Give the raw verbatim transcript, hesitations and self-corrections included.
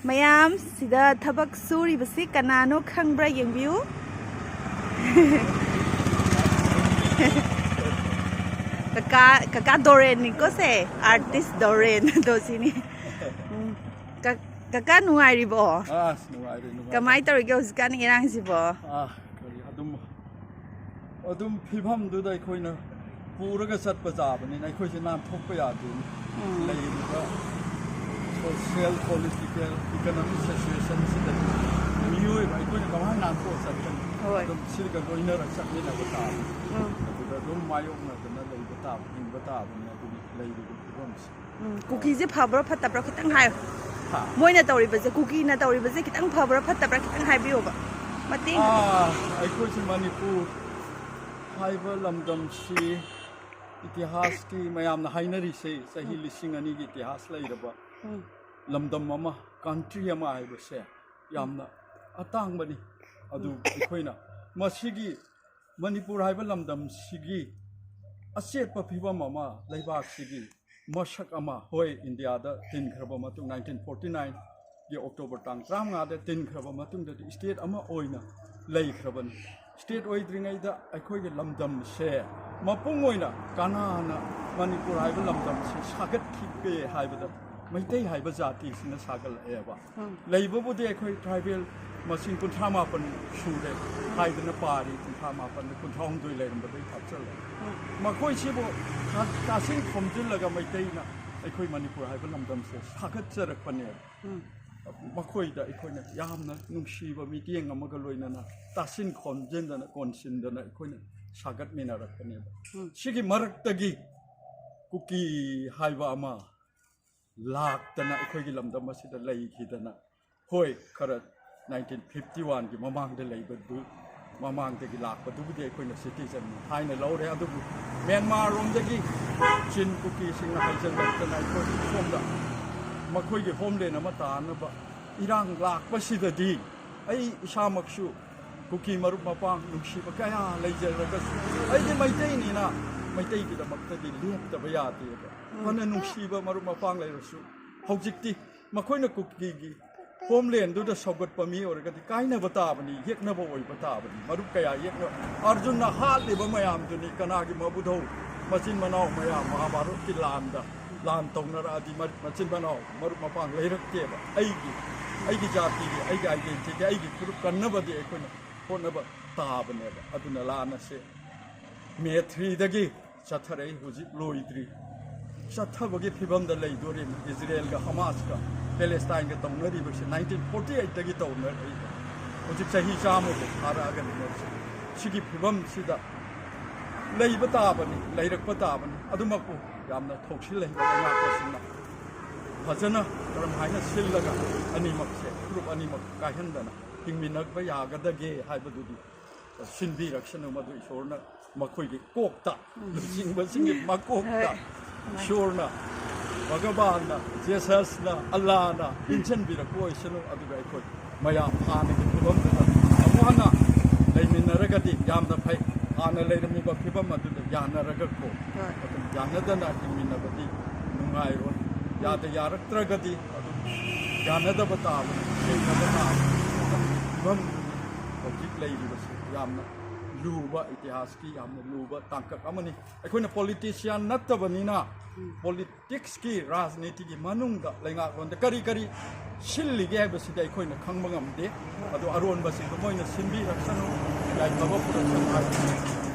ꯃꯌꯥꯝ, ꯁꯤꯗ ꯊꯕꯛ ꯁꯨꯔꯤꯕꯁꯤ ꯀꯅꯥꯅꯣ ꯈꯪꯕ꯭ꯔꯥ? ꯌꯦꯡꯕꯤꯌꯨ꯫ ꯀꯀꯥ, ꯀꯀꯥ ꯗꯣꯔꯦꯟꯅꯤꯀꯣ ꯁꯦ, ꯑꯥꯔꯇꯤꯁ ꯗꯣꯔꯦꯟ꯫ ꯑꯗꯣ ꯁꯤꯅꯤ꯫ ꯎꯝ꯫ ꯀ-, ꯀꯀꯥ ꯅꯨꯡꯉꯥꯏꯔꯤꯕꯣ? ꯑꯁ, ꯅꯨꯡꯉꯥꯏꯔꯤ, ꯅꯨꯡꯉꯥꯏꯔꯤ꯫ ꯀꯃꯥꯏꯅ ꯇꯧꯔꯤꯒꯦ ꯍꯧꯖꯤꯛꯀꯥꯟ ꯏꯔꯥꯡꯁꯤꯕꯣ? ꯑꯥ, ꯀꯔꯤ ꯑꯗꯨꯝ ꯑꯗꯨꯝ ꯐꯤꯕꯝꯗꯨꯗ ꯑꯩꯈꯣꯏꯅ ꯄꯨꯔꯒ ꯆꯠꯄ ꯇꯥꯕꯅꯤꯅ ꯑꯩꯈꯣꯏꯁꯦ ꯅꯥꯟꯊꯣꯛꯄ ꯌꯥꯗꯦꯅꯦ꯫ ꯎꯝ꯫ ꯂꯩꯔꯤꯕ social, political, economic situationꯁꯤꯗ ꯃꯤꯑꯣꯏꯕ ꯑꯩꯈꯣꯏꯅ ꯀꯃꯥꯏꯅ ꯅꯥꯟꯊꯣꯛꯑ ꯆꯠꯀꯅꯤ? ꯍꯣꯏ꯫ ꯑꯗꯨꯝ ꯁꯤꯒ ꯂꯣꯏꯅꯔ ꯆꯠꯃꯤꯟꯅꯕ ꯇꯥꯕꯅꯤ꯫ ꯎꯝ꯫ ꯑꯗꯨꯗ ꯑꯗꯨꯝ ꯃꯥꯌꯣꯛꯅꯗꯅ ꯂꯩꯕ ꯇꯥꯕ, ꯍꯤꯡꯕ ꯇꯥꯕꯅꯤ꯫ ꯑꯗꯨꯅꯤ ꯂꯩꯔꯤꯕ ꯐꯤꯕꯝꯁꯦ꯫ ꯎꯝ, ꯀꯨꯀꯤꯁꯦ ꯐꯕ꯭ꯔꯥ ꯐꯠꯇꯕ꯭ꯔꯥ ꯈꯤꯇꯪ ꯍꯥꯏꯌꯣ꯫ ꯍꯥ? ꯃꯣꯏꯅ ꯇꯧꯔꯤꯕꯁꯦ, ꯀꯨꯀꯤꯅ ꯇꯧꯔꯤꯕꯁꯦ ꯈꯤꯇꯪ ꯐꯕ꯭ꯔꯥ ꯐꯠꯇꯕ꯭ꯔꯥ ꯈꯤꯇꯪ ꯍꯥꯏꯕꯤꯌꯣꯕ꯫ ꯃꯇꯦꯡ ꯈꯤꯇꯪ꯫ ꯑꯥ, ꯑꯩꯈꯣꯏꯁꯦ ꯃꯅꯤꯄꯨꯔ ꯍꯥꯏꯕ ꯂꯝꯗꯝꯁꯤ ꯏꯇꯤꯍꯥꯁꯀꯤ ꯃꯌꯥꯝꯅ ꯍꯥꯏꯅꯔꯤꯁꯦ, ꯆꯍꯤ ꯎꯝ꯫ ꯂꯤꯁꯤꯡ ꯑꯅꯤꯒꯤ ꯏꯇꯤꯍꯥꯁ ꯂꯩꯔꯕ ꯎꯝ꯫ ꯂꯝꯗꯝ ꯑꯃ, country ꯑꯃ ꯍꯥꯏꯕꯁꯦ ꯌꯥꯝꯅ ꯑꯇꯥꯡꯕꯅꯤ꯫ ꯑꯗꯨ ꯎꯝ꯫ ꯑꯩꯈꯣꯏꯅ ꯃꯁꯤꯒꯤ ꯃꯅꯤꯄꯨꯔ ꯍꯥꯏꯕ ꯂꯝꯗꯝꯁꯤꯒꯤ ꯑꯆꯦꯠꯄ ꯐꯤꯕꯝ ꯑꯃ, ꯂꯩꯕꯥꯛꯁꯤꯒꯤ ꯃꯁꯛ ꯑꯃ, ꯍꯣꯏ, ꯏꯟꯗꯤꯌꯥꯗ ꯇꯤꯟꯈ꯭ꯔꯕ ꯃꯇꯨꯡ, nineteen forty nineꯒꯤ October ꯇꯥꯡ ꯇꯔꯥꯃꯉꯥꯗ ꯇꯤꯟꯈ꯭ꯔꯕ ꯃꯇꯨꯡꯗꯗꯤ state ꯑꯃ ꯑꯣꯏꯅ ꯂꯩꯈ꯭ꯔꯕꯅꯤ꯫ State ꯑꯣꯏꯗ꯭ꯔꯤꯉꯩꯗ ꯑꯩꯈꯣꯏꯒꯤ ꯂꯝꯗꯝꯁꯦ ꯃꯄꯨꯡ ꯑꯣꯏꯅ ꯀꯅꯥꯅ ꯃꯅꯤꯄꯨꯔ ꯍꯥꯏꯕ ꯂꯝꯗꯝꯁꯦ ꯁꯥꯒꯠꯈꯤꯒꯦ ꯍꯥꯏꯕꯗ ꯃꯩꯇꯩ ꯍꯥꯏꯕ ꯖꯥꯇꯤꯁꯤꯅ ꯁꯥꯒꯠꯂꯛꯑꯦꯕ꯫ ꯎꯝ꯫ ꯂꯩꯕꯕꯨꯗꯤ ꯑꯩꯈꯣꯏ tribal ꯃꯁꯤꯡ ꯀꯨꯟꯊ꯭ꯔꯥ ꯃꯥꯄꯟ ꯁꯨꯔꯦ ꯍꯥꯏꯗꯅ ꯄꯥꯔꯤ, ꯀꯨꯟꯊ꯭ꯔꯥ ꯃꯥꯄꯟꯗ ꯀꯨꯟꯊ꯭ꯔꯥ ꯍꯨꯝꯗꯣꯏ ꯂꯩꯔꯝꯕꯗꯒꯤ ꯍꯥꯞꯆꯜꯂꯦ꯫ ꯎꯝ꯫ ꯃꯈꯣꯏꯁꯤꯕꯨ ꯇꯥ-, ꯇꯥꯁꯤꯟ ꯈꯣꯝꯖꯤꯜꯂꯒ ꯃꯩꯇꯩꯅ ꯑꯩꯈꯣꯏ ꯃꯅꯤꯄꯨꯔ ꯍꯥꯏꯕ ꯂꯝꯗꯝꯁꯦ ꯁꯥꯒꯠꯆꯔꯛꯄꯅꯦꯕ꯫ ꯎꯝ꯫ ꯃꯈꯣꯏꯗ ꯑꯩꯈꯣꯏꯅ ꯌꯥꯝꯅ ꯅꯨꯡꯁꯤꯕ ꯃꯤꯠꯌꯦꯡ ꯑꯃꯒ ꯂꯣꯏꯅꯅ ꯇꯥꯁꯤꯟ ꯈꯣꯝꯖꯤꯟꯗꯅ, ꯀꯣꯟꯁꯤꯟꯗꯅ ꯑꯩꯈꯣꯏꯅ ꯁꯥꯒꯠꯃꯤꯟꯅꯔꯛꯄꯅꯦꯕ꯫ ꯎꯝ꯫ ꯁꯤꯒꯤ ꯃꯔꯛꯇꯒꯤ ꯀꯨꯀꯤ ꯍꯥꯏꯕ ꯑꯃ ꯂꯥꯛꯇꯅ ꯑꯩꯈꯣꯏꯒꯤ ꯂꯝꯗꯝ ꯑꯁꯤꯗ ꯂꯩꯈꯤꯗꯅ, ꯍꯣꯏ, ꯈꯔ nineteen fifty oneꯒꯤ ꯃꯃꯥꯡꯗ ꯂꯩꯕꯗꯨ, ꯃꯃꯥꯡꯗꯒꯤ ꯂꯥꯛꯄꯗꯨꯕꯨꯗꯤ ꯑꯩꯈꯣꯏꯅ citizen ꯍꯥꯏꯅ ꯂꯧꯔꯦ, ꯑꯗꯨꯕꯨ ꯃ꯭ꯌꯥꯟꯃꯥꯔ ꯔꯣꯝꯗꯒꯤ ꯆꯤꯟ ꯀꯨꯀꯤꯁꯤꯡꯅ ꯍꯥꯏꯖꯤꯜꯂꯛꯇꯅ ꯑꯩꯈꯣꯏ ꯁꯣꯝꯗ ꯃꯈꯣꯏꯒꯤ homeland ꯑꯃ ꯇꯥꯅꯕ ꯏꯔꯥꯡ ꯂꯥꯛꯄꯁꯤꯗꯗꯤ ꯑꯩ ꯏꯁꯥꯃꯛꯁꯨ ꯀꯨꯀꯤ ꯃꯔꯨꯞ ꯃꯄꯥꯡ ꯅꯨꯡꯁꯤꯕ ꯀꯌꯥ ꯂꯩꯖꯔꯒꯁꯨ ꯑꯩꯗꯤ ꯃꯩꯇꯩꯅꯤꯅ ꯃꯩꯇꯩꯒꯤꯗꯃꯛꯇꯗꯤ ꯂꯦꯞꯇꯕ ꯌꯥꯗꯦꯕ꯫ ꯐꯅ ꯅꯨꯡꯁꯤꯕ ꯃꯔꯨꯞ ꯃꯄꯥꯡ ꯂꯩꯔꯁꯨ ꯍꯧꯖꯤꯛꯇꯤ ꯃꯈꯣꯏꯅ ꯀꯨꯀꯤꯒꯤ ꯍꯣꯝꯂꯦꯟꯗꯨꯗ ꯁꯧꯒꯠꯄ ꯃꯤ ꯑꯣꯏꯔꯒꯗꯤ ꯀꯥꯏꯅꯕ ꯇꯥꯕꯅꯤ, ꯌꯦꯛꯅꯕ ꯑꯣꯏꯕ ꯇꯥꯕꯅꯤ꯫ ꯃꯔꯨꯞ ꯀꯌꯥ ꯌꯦꯛꯅ, ꯑꯔꯖꯨꯟꯅ ꯍꯥꯠꯂꯤꯕ ꯃꯌꯥꯝꯗꯨꯅꯤ ꯀꯅꯥꯒꯤ ꯃꯕꯨꯙꯧ, ꯃꯆꯤꯟ ꯃꯅꯥꯎ ꯃꯌꯥꯝ ꯃꯍꯥꯚꯥꯔꯠꯀꯤ ꯂꯥꯟꯗ, ꯂꯥꯟ ꯇꯧꯅꯔꯛꯑꯗꯤ ꯃꯔ-, ꯃꯆꯤꯟ ꯃꯅꯥꯎ ꯃꯔꯨꯞ ꯃꯄꯥꯡ ꯂꯩꯔꯛꯇꯦꯕ꯫ ꯑꯩꯒꯤ, ꯑꯩꯒꯤ ꯖꯥꯇꯤꯒꯤ, ꯑꯩꯒꯤ identity, ꯑꯩꯒꯤ ꯐꯨꯔꯨꯞ ꯀꯟꯅꯕꯗꯤ ꯑꯩꯈꯣꯏꯅ ꯍꯣꯠꯅꯕ ꯇꯥꯕꯅꯦꯕ꯫ ꯑꯗꯨꯅ ꯂꯥꯟ ꯑꯁꯦ ꯃꯦ ꯊ꯭ꯔꯤꯗꯒꯤ ꯆꯠꯊꯔꯛꯏ, ꯍꯧꯖꯤꯛ ꯂꯣꯏꯗ꯭ꯔꯤ꯫ ꯆꯠꯊꯕꯒꯤ ꯐꯤꯕꯝꯗ ꯂꯩꯗꯣꯔꯤꯕꯅꯤ꯫ ꯏꯖꯔꯦꯜꯒ ꯍꯃꯥꯁꯀ ꯄꯦꯂꯦꯁꯇꯥꯏꯟꯒ ꯇꯧꯅꯔꯤꯕꯁꯤ ꯅꯥꯏꯟꯇꯤꯟ ꯐꯣꯔꯇꯤ ꯑꯩꯠꯇꯒꯤ ꯇꯧꯅꯔꯛꯏꯕ꯫ ꯍꯧꯖꯤꯛ ꯆꯍꯤ ꯆꯥꯝꯃꯕꯨ ꯐꯥꯔꯛꯑꯒꯅꯤ ꯃꯣꯏꯁꯦ꯫ ꯁꯤꯒꯤ ꯐꯤꯕꯝꯁꯤꯗ ꯂꯩꯕ ꯇꯥꯕꯅꯤ, ꯂꯩꯔꯛꯄ ꯇꯥꯕꯅꯤ꯫ ꯑꯗꯨꯃꯛꯄꯨ ꯌꯥꯝꯅ ꯊꯣꯛꯁꯤꯜꯂꯛꯏꯕ ꯂꯩꯉꯥꯛꯄꯁꯤꯡꯅ ꯐꯖꯅ ꯀꯔꯝ ꯍꯥꯏꯅ ꯁꯤꯜꯂꯒ ꯑꯅꯤꯃꯛꯁꯦ, ꯐꯨꯔꯨꯞ ꯑꯅꯤꯃꯛ ꯀꯥꯏꯍꯟꯗꯅ ꯍꯤꯡꯃꯤꯟꯅꯕ ꯌꯥꯒꯗꯒꯦ ꯍꯥꯏꯕꯗꯨꯗꯤ ꯁꯤꯟꯕꯤꯔꯛꯁꯅꯨ꯫ ꯃꯗꯨ ꯏꯁꯣꯔꯅ ꯃꯈꯣꯏꯒꯤ ꯀꯣꯛꯇ, ꯂꯨꯆꯤꯡꯕꯁꯤꯡꯒꯤ ꯃꯀꯣꯛꯇ ꯍꯣꯏ꯫ ꯏꯁꯣꯔꯅ, ꯚꯒꯕꯥꯟꯅ, ꯖꯦꯁꯁꯅ, ꯑꯜꯂꯥꯅ ꯏꯟꯁꯤꯟꯕꯤꯔꯛꯄ ꯑꯣꯏꯁꯅꯨ꯫ ꯑꯗꯨꯒ ꯑꯩꯈꯣꯏ ꯃꯌꯥꯝ ꯍꯥꯟꯅꯒꯤ ꯐꯤꯕꯝꯗꯨꯗ ꯑꯃꯨꯛ ꯍꯟꯅ ꯂꯩꯃꯤꯟꯅꯔꯒꯗꯤ ꯌꯥꯝꯅ ꯐꯩ꯫ ꯍꯥꯟꯅ ꯂꯩꯔꯝꯃꯤꯕ ꯐꯤꯕꯝ ꯑꯗꯨꯗ ꯌꯥꯅꯔꯒꯀꯣ, ꯍꯣꯏ꯫ ꯑꯗꯨꯝ ꯌꯥꯅꯗꯅ ꯍꯤꯡꯃꯤꯟꯅꯕꯗꯤ ꯅꯨꯡꯉꯥꯏꯔꯣꯏ꯫ ꯌꯥꯗ ꯌꯥꯔꯛꯇ꯭ꯔꯒꯗꯤ ꯑꯗꯨꯝ ꯌꯥꯅꯗꯕ ꯇꯥꯕꯅꯤ, ꯌꯦꯡꯅꯕ ꯇꯥꯕꯅꯤ꯫ ꯐꯤꯕꯝꯗꯨꯅꯤ ꯍꯧꯖꯤꯛ ꯂꯩꯔꯤꯕꯁꯤ꯫ ꯌꯥꯝꯅ ꯂꯨꯕ, ꯏꯇꯤꯍꯥꯁꯀꯤ ꯌꯥꯝꯅ ꯂꯨꯕ ꯇꯥꯡꯀꯛ ꯑꯃꯅꯤ꯫ ꯑꯩꯈꯣꯏꯅ ꯄꯣꯂꯤꯇꯤꯁꯤꯌꯥꯟ ꯅꯠꯇꯕꯅꯤꯅ, ꯄꯣꯂꯤꯇꯤꯛꯁꯀꯤ, ꯔꯥꯖꯅꯤꯇꯤꯒꯤ ꯃꯅꯨꯡꯗ ꯂꯩꯉꯥꯛꯂꯣꯟꯗ ꯀꯔꯤ ꯀꯔꯤ ꯁꯤꯜꯂꯤꯒꯦ ꯍꯥꯏꯕꯁꯤꯗꯤ ꯑꯩꯈꯣꯏꯅ ꯈꯪꯕ ꯉꯝꯗꯦ꯫ ꯑꯗꯨ ꯑꯔꯣꯟꯕꯁꯤꯡꯗꯣ ꯃꯣꯏꯅ ꯁꯤꯟꯕꯤꯔꯛꯁꯅꯨ, ꯌꯥꯏꯐꯕ ꯄꯨꯔꯛꯁꯅꯨ ꯍꯥꯏꯕꯁꯤ